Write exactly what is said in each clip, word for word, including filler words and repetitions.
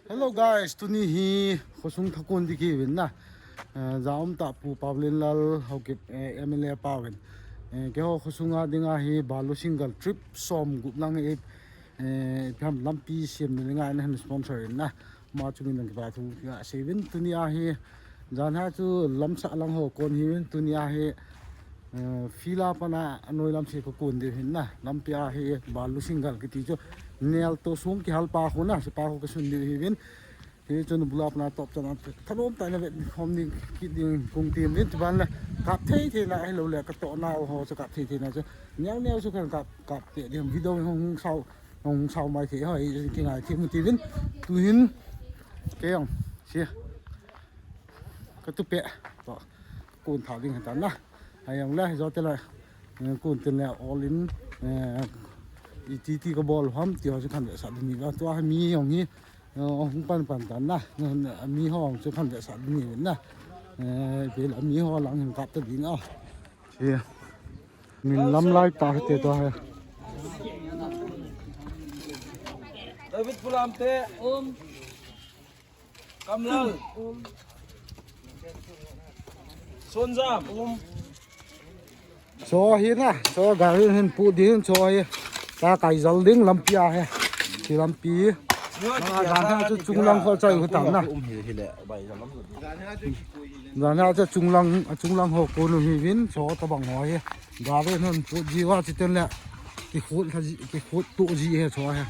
Hello guys, tuni hi khosung thakon ding kiven na. Eh, jaum ta Pu Paolenlal Haokip, eh, M L A pa uvin. Eh, keiho khosung a dinga hi balu single trip som gup lang e, eh, pham lampi sem ni nga na sponsor in na. Ma chungin lang kipa thu ka seven tuni a hi jan ha chu lamsa lang ho kon hi tuni a hi Eh, field a pat a anoi lam se ka kon diu hin na. Lampi a hi balu single kiti chu nel to sung kihal pa khu na, se pa khu ka sun diu hi vin. Hi chu nu bula pat a top chan a thanom ta na vet khom ni kit ding kung tim vin, chuban le kap thei thei na, ahilou le ka toh nau ho chu kap thei thei na chu. Neo neo chu kan kap, kap te ding video hung hung sao, hung sao mai thei ho, hi chu kingai thei mu ti vin. Tu hin kei jong se ka tu pe to kun thau ding hita na. Hei jong le, jo te le, eh, kun tin le all in, eh, iti ti ka bol ham, ti ho chu khan ve sa ding ni va. Tua hi mi jong hi, eh, hung pan pan tan na. Eh, mi ho jong chu khan ve sa ding ni na. Eh, bil mi ho lang hin kap ta ding a. Chi. Min lam lai ta te tua hi. David Pulamte. Um. Kamlal. Sonjam. Cho hi na, cho gari hin pu ding, cho hi. Ta kai jal ding lampi a hi. Ki lampi. Jan ha chu chunglang kho chai khu tam na. Jan ha chu chunglang, chunglang ho ko nu hi vin, cho tabang ho hi. Gari hin pu ji wa chi ten le. Ki khut, ki khut tu ji he cho he.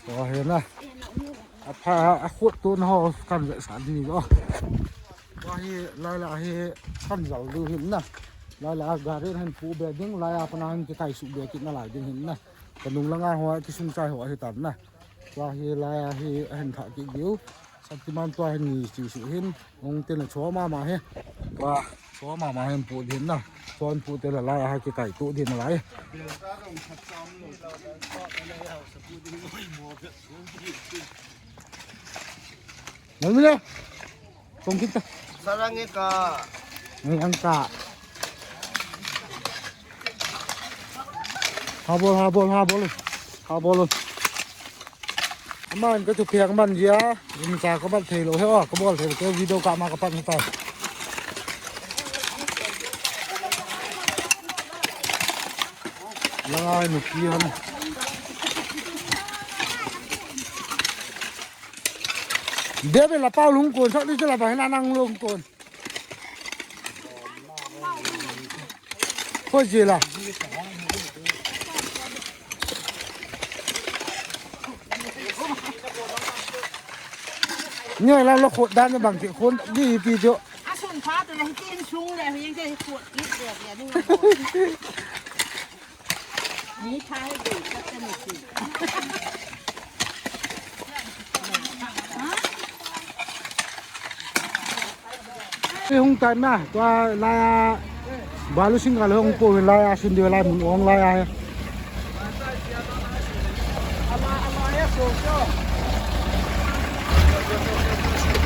Cho he na. A pha, a khut tu na ho kan ve sa ni lo. Tua hi lai la hi kan jal diu hin na. Lai la gari hin pu be ding, lai a pat a hin kikai su be kit na lai ding hin na. Ka nung langa ho kisung chai ho hi tam na. Tua hi lai a hi hin tha kit diu. Shaktiman tua hin ni chi su hin. Ong te na cho mama hi. Tua cho mama hin pu din na. Cho hin pu te la lai a hi kikai tu din na lai. Nalmi le. Kong kita. Sarang ka. Ni ang ka. Habol, habol, habol. Habol. Aman ka chu piak man jia. Rum cha ka bat thei lo he o. Ka bol thei lo, ka video ka ma ka pat ni ta. Langa nu pi han. Debe la pau lung kon, sa di la ba na nang lung kon. Ko je la. Ni la lo khot dan bang ti khon di pi jo. A sun pha to le tin sung le hin ke khot ni le ya ni. Hung tai na, tua lai a, balu single hung po lai a, sun di lai mun ong lai a.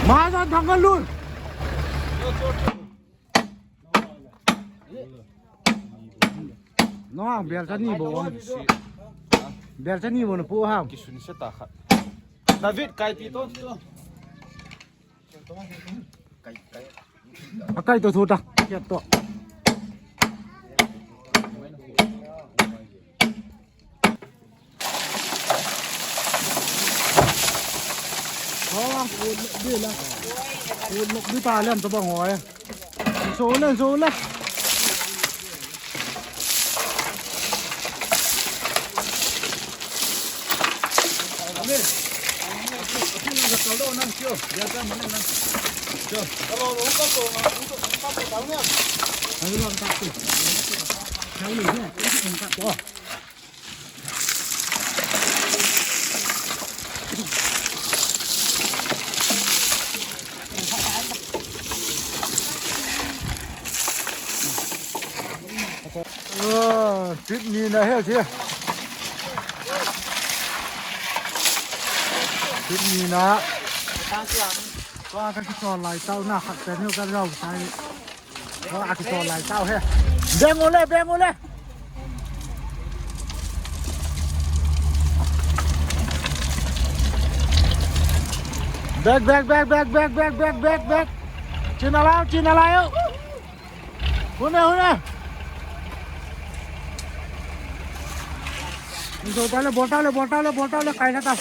Ma sa thang ka lun. No, biar chani bo. Biar chani bo na pu ham. Kisun se ta kha. David kai pi to. Akai to thu ta. Kiat to. Ho, ut lok di la. Ut lok di ta lem to bang hoi. So le, so le. Ơ, trip ni na he che. Trip ni na. Tua ka kichol lai tau na khat pen hiu ka rau sai. Tua ka kichol lai tau he. Beng u le, beng u le. Back, back, back, back, back, back, back, back, back. Chin alao, chin alao. Hune, hune. Botale, botale, botale, botale, kaila ta.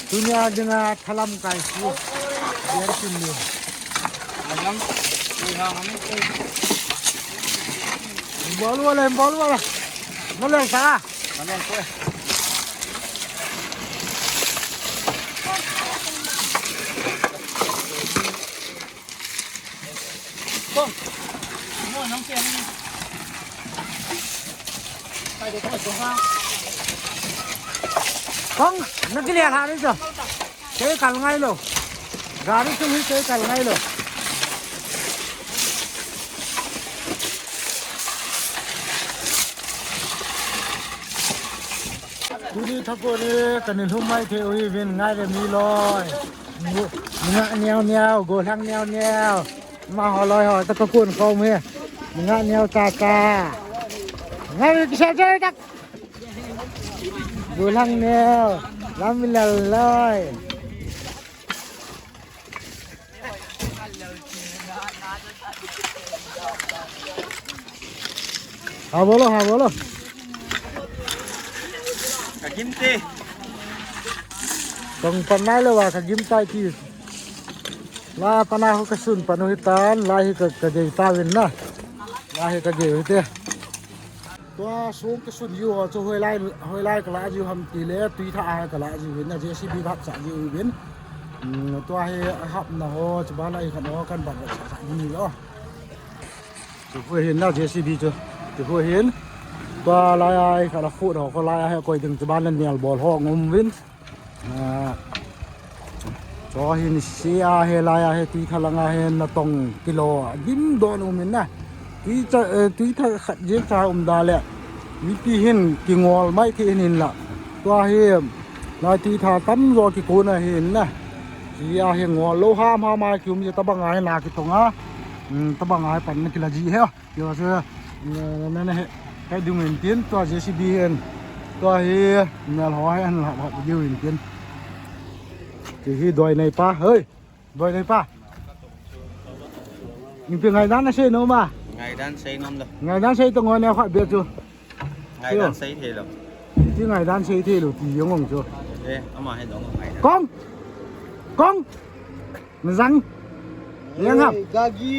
Tunia dinga thalam kai si. Biar sini. Alam. Bol wala, bol wala. Malel sa. Malel ko. Kong, mo nang siya ni. Kong, nagkiliya hari siya. Kaya kalngay lo. Gari sung hi kaya kalngay lo. Tuni thakon ni, kani lhum mai thei u hi vin ngai le mi loi. Nga niau niau, gollhang niau niau. Amaho loi ho, ta kakun khom hi. Nga niau cha cha. Ngai le kisa cha tak. Gollhang niau. Lam mi lal loi. Ha bolo, ha bolo. Kagim te. Kong panai lo wa kagim tai ti. La pana ho kasun panu hitan, la hi ka, kagei ta vin na. La hi kagei u hite. Tua sung kasun jiu ho chu hoilai, hoilai kala jiu ham tile, tuitha a kala jiu vin na, J C B vat sa jiu vin. Hmm, tua hi ahapna ho, chuban a ikhat ho, kan ban sa sa ni lo. Chu ho hin na J C B chu. Chu ho hin. Tua lai a ikhat a khut ho, kholai a hi koi ding chuban a nial bol ho ngum vin. Ah, chu hin sia hi lai a hi tuitha langa hi natong kilo a dim don um in na. Tuitha, eh, tuitha khat jeng cha um da le. Miti hin kingol mai thei in la. Tua hi lai tuitha tamjo kikon ahin na. Sia hi ngol lou ham ham a kium ji tabang a hi na kitong a. Hmm, tabang a hi pan na kila ji hi. Tua chu, na, na, na, he, he ding in tin, tua J C B hin, tua hi, nal ho hi, an la, la, ding in tin. Ti hi doi nei pa, hei, doi nei pa. Ni pi ngaidan na sei nom a? Ngaidan sei nom lo. Ngaidan sei to ngoi ne khat bia chu. Ngaidan sei thei lo. Ti ngaidan sei thei lo, ti jong ong chu. Eh, ama he dong ngaidan. Kong! Kong! Najang. Najang ham. Eh, gagi,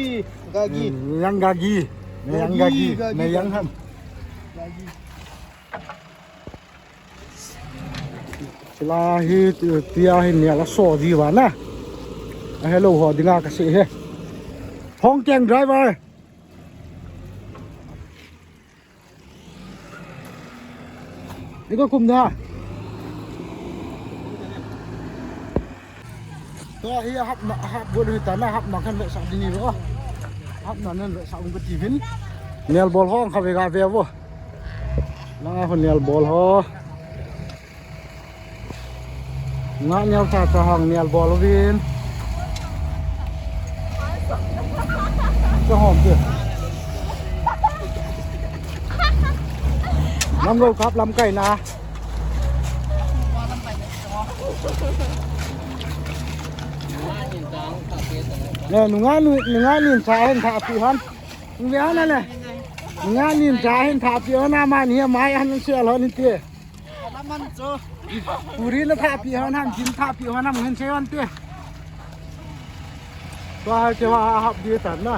gagi. Eh, najang gagi. Najang gagi. Gagi, gagi, najang gagi ham. Gagi. Chila hi, tu, tia hi nial aso ji va na. A hello ho dinga kasei he. Hong keng driver. Iko kum da. Tua hi hapna, hap bol hi ta na, hapna kan ve sa ding hi lo. Hapna nan ve sa ung ka ti vin. Nial bol ho ang kha ve ga ve vo. Langa ho nial bol ho. Nga nial cha cha hong nial bol uvin. Cha hom ti. Lam lo kap lam kai na. Ne, nunga nu, nunga nin cha hin tha pi hon. Nunga na le. Nunga nin cha hin tha pi hon, ama ni mai an se lo ni ti. Puri na tha pi hon ham, jin tha pi hon ham, ngen se hon ti. Tua ha ke wa hap di tan na.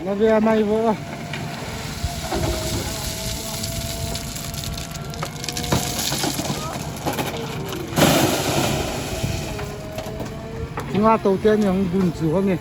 Na ve mai vo. Nga to te ni hong bun chu hong e.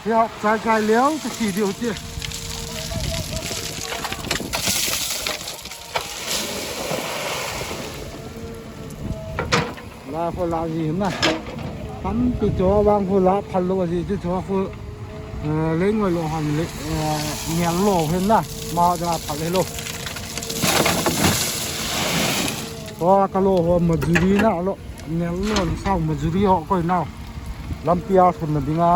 Hop, chai chai leo, ka chi diu ti. La ko la ji na. Tampi cho bang ko la phal lo ji ti cho ko, eh, lei ngoi lo han le, eh, ngial lo hen na. Ma da phal he lo. Ko ka lo ho majuri na lo. Ngial lo sao majuri ho koi nau. Lampi a khun na dinga.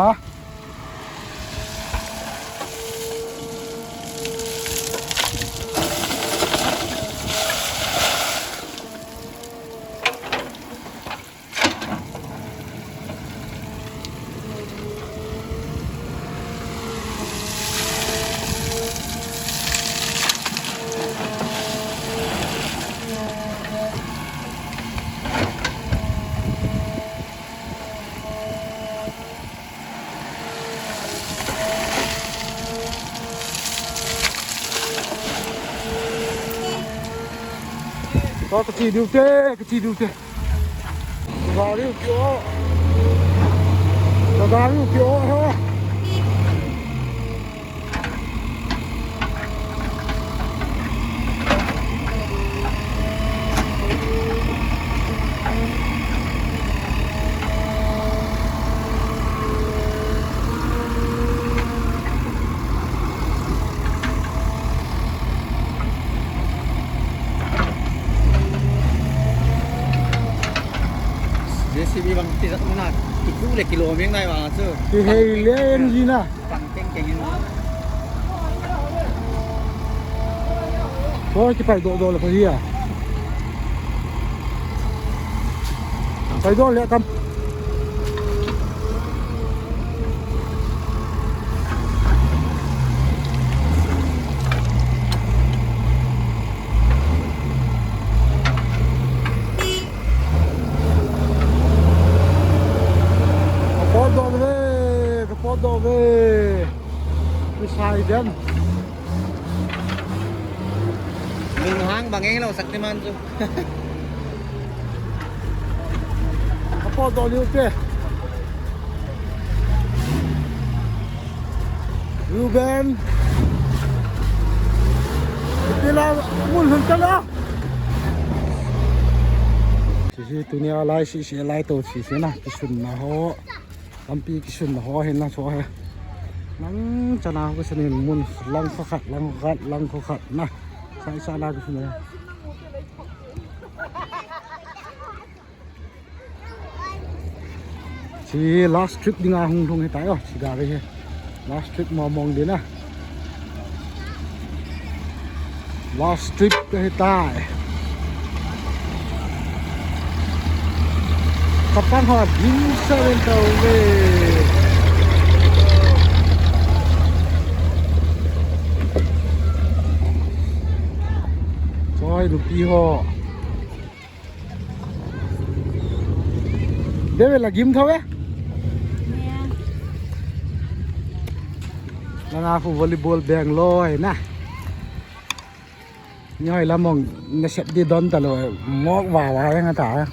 Ka, ka chi diu te, ka chi diu te. Ka gari u kio. Ka gari u kio ha. J C B bang ti sak na, tu tu le kilo meng nai bang chu. Ti hei le en ji na. Pang teng teng in. Oi, ki pai do do le ko hi a. Pai do le kam. Ka pot doh ve, ka pot doh ve. Ka sai den. Lunghang bang e lo sak ti man chu. Ka pot doh liu te. Ruben. Tila mun hun tala. Sisi tunia lai sisi lai to sisi na kisunna ho. Lampi kisunna ho hin na so he. Nang chana ko sini mun lang kho khat, lang kho khat, lang kho khat na. Sa isa la kisunna. Chi last trip dinga hung lhung hitai o, chi gari hi. Last trip mo mong din a. Last trip ka hitai. Kapang ho din sa rin tau ve. Choi, nupi ho. Deve la gim thau e? Langa khu volleyball beng loi na. Nyoi la mong na sep di don ta lo, mok wa wa yang ta.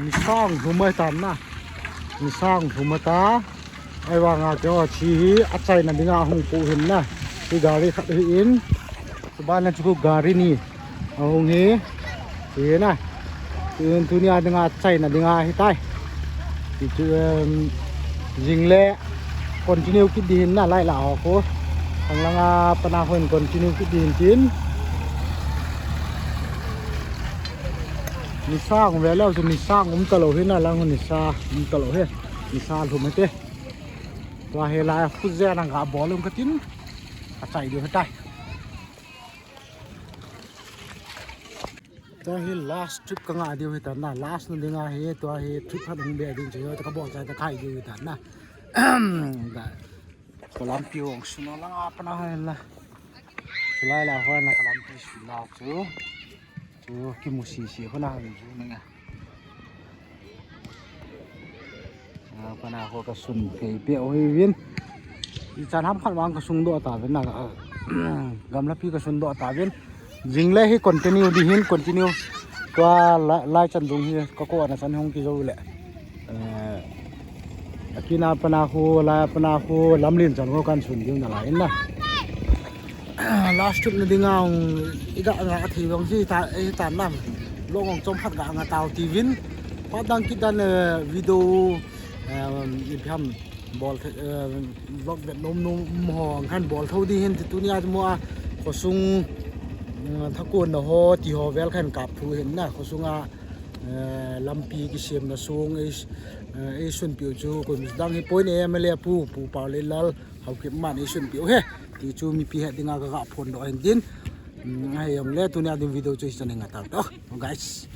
Nisang lhum ahitan na. Nisang lhum ata. Ahivanga keiho chi hi achaina dinga hung pu hin na. Hi gari khat hi in. Chuban le chu gari ni ahung hi. Hi na. Tun tunia dinga achaina dinga hitai. Ti chu, em, jing le continue kit di hin na lai la ho ko. Ang langa pana ho in continue kit di hin tin. Nisa ang ve leu chu nisa ang um talou hi na lang nisa um talou hi. Nisa lhum hite. Tua hi lai khu je nang ga bol um katin. Achai diu hitai. Tua hi last trip ka ngah diu hitan na. Last na dinga hi tua hi trip khat hung be ding chu ka bol chai ta khai diu hitan na. Ka lampi hung suna langa pana hai la. Chulai la hoi na ka lampi suna chu. Chu kimu sisi hona hung chu na nga. Ah, pana ho ka sun pei pei o hi vin. I chan ham khat vang ka sung doh ta vin na, ah, gamlapi ka sun doh ta vin. Jing le hi continue di hin continue. Tua la-, lai chan dung hi ka ko ana chan hung ki zo le. Akina pana khu, la pana khu, lamlen chan khu kan sun ding nalai in na. Last trip na dinga, iga nga thei bang si ta, eh, ta nam. Long ong chom khat ga nga tau ti vin. Pat dang kit dan, eh, video, eh, ipi ham bol the, eh, vlog vet nom nom ho khan bol tho di hin ti tunia mo a khosung, mm, thakon na ho ti ho vel khan kap thu hin na khosung a, eh, lampi kisem na sung is, eh, isun piu chu kun dang hi point e M L A pu, pu Pau le lal, hau kip man isun piu he. Ti chu mipi he dinga ka ga phon do hin din. Mm, ai yong le tunia din video chu hi chan nga tau to, guys.